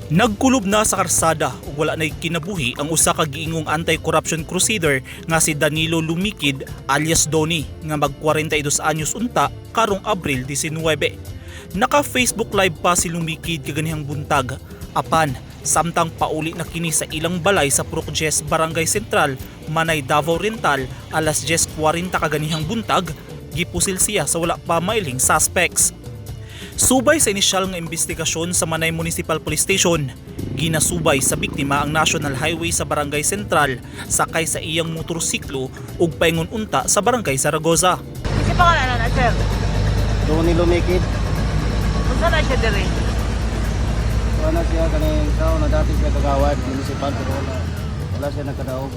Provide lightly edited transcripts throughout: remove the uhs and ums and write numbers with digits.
Nagkulob na sa karsada ug wala na'y kinabuhi ang usa ka giingong anti-corruption crusader nga si Danilo Lumikid alias Donny nga mag 42 anyos unta karong Abril 19. Naka-Facebook Live pa si Lumikid kaganihang buntag, apan samtang pauli na kini sa ilang balay sa Purok 10, Barangay Central, Manay, Davao Oriental alas 10:40 kaganihang buntag, gipusil siya sa wala pa mailing suspects. Subay sa inisyal nga investigasyon sa Manay Municipal Police Station, ginasubay sa biktima ang National Highway sa Barangay Central sakay sa iyang motorsiklo ug paingon unta sa Barangay Zaragoza. Kasi pangalan na, sir? Doon ni Lumikid. Unsa na siya diri? Wala siya kaning tao na dati siya kagawad, municipal, pero wala. Wala siya nagkadaog.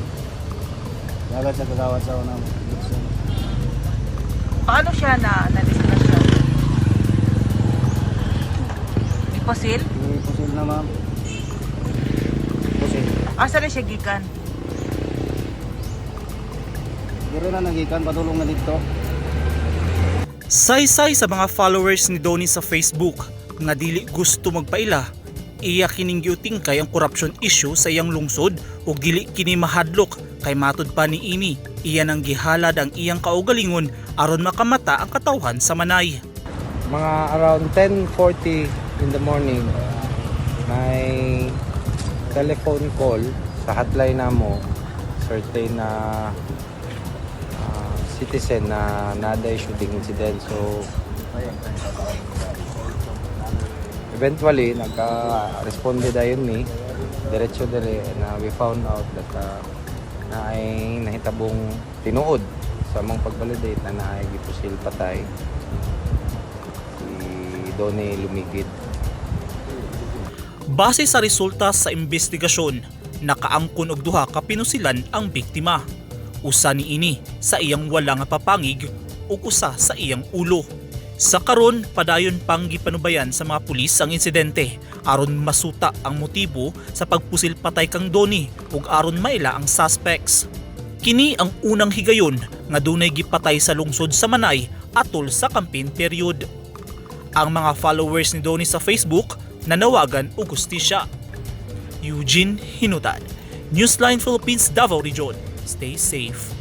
Dagat siya kagawad sa una. Paano siya na na-disgrasya? Iposil? Pusil na, ma'am. Pusil. Asa na siya gikan? Diri na nagikan, padulong na dito. Saysay sa mga followers ni Donny sa Facebook nga dili gusto magpaila, iya kining giutingkay ang corruption issue sa iyang lungsod ug dili kini mahadlok kay matud pa ni ini, iya nang gihalad ang iyang kaugalingon aron makamata ang katawhan sa Manay. Mga around 10:40 in the morning, may telephone call sa hotline namo, certain na citizen na naday shooting incident. So eventually nagka-responde dayon ni diretso dire na we found out that na ay nahitabong tinuod sa among pag-validate na naay gipusil patay si Donny Lumikid. Base sa resulta sa investigasyon, nakaangkon og duha ka pinusilan ang biktima. Usa niini sa iyang wala nga papangig ug usa sa iyang ulo. Sa karon, padayon pang gipanubayan sa mga pulis ang insidente aron masuta ang motibo sa pagpusil patay kang Donny ug aron maila ang suspects. Kini ang unang higayon nga dunay gipatay sa lungsod sa Manay atol sa campaign period. Ang mga followers ni Donny sa Facebook nanawagan og hustisya. Eugene Hinutan, Newsline Philippines, Davao Region. Stay safe.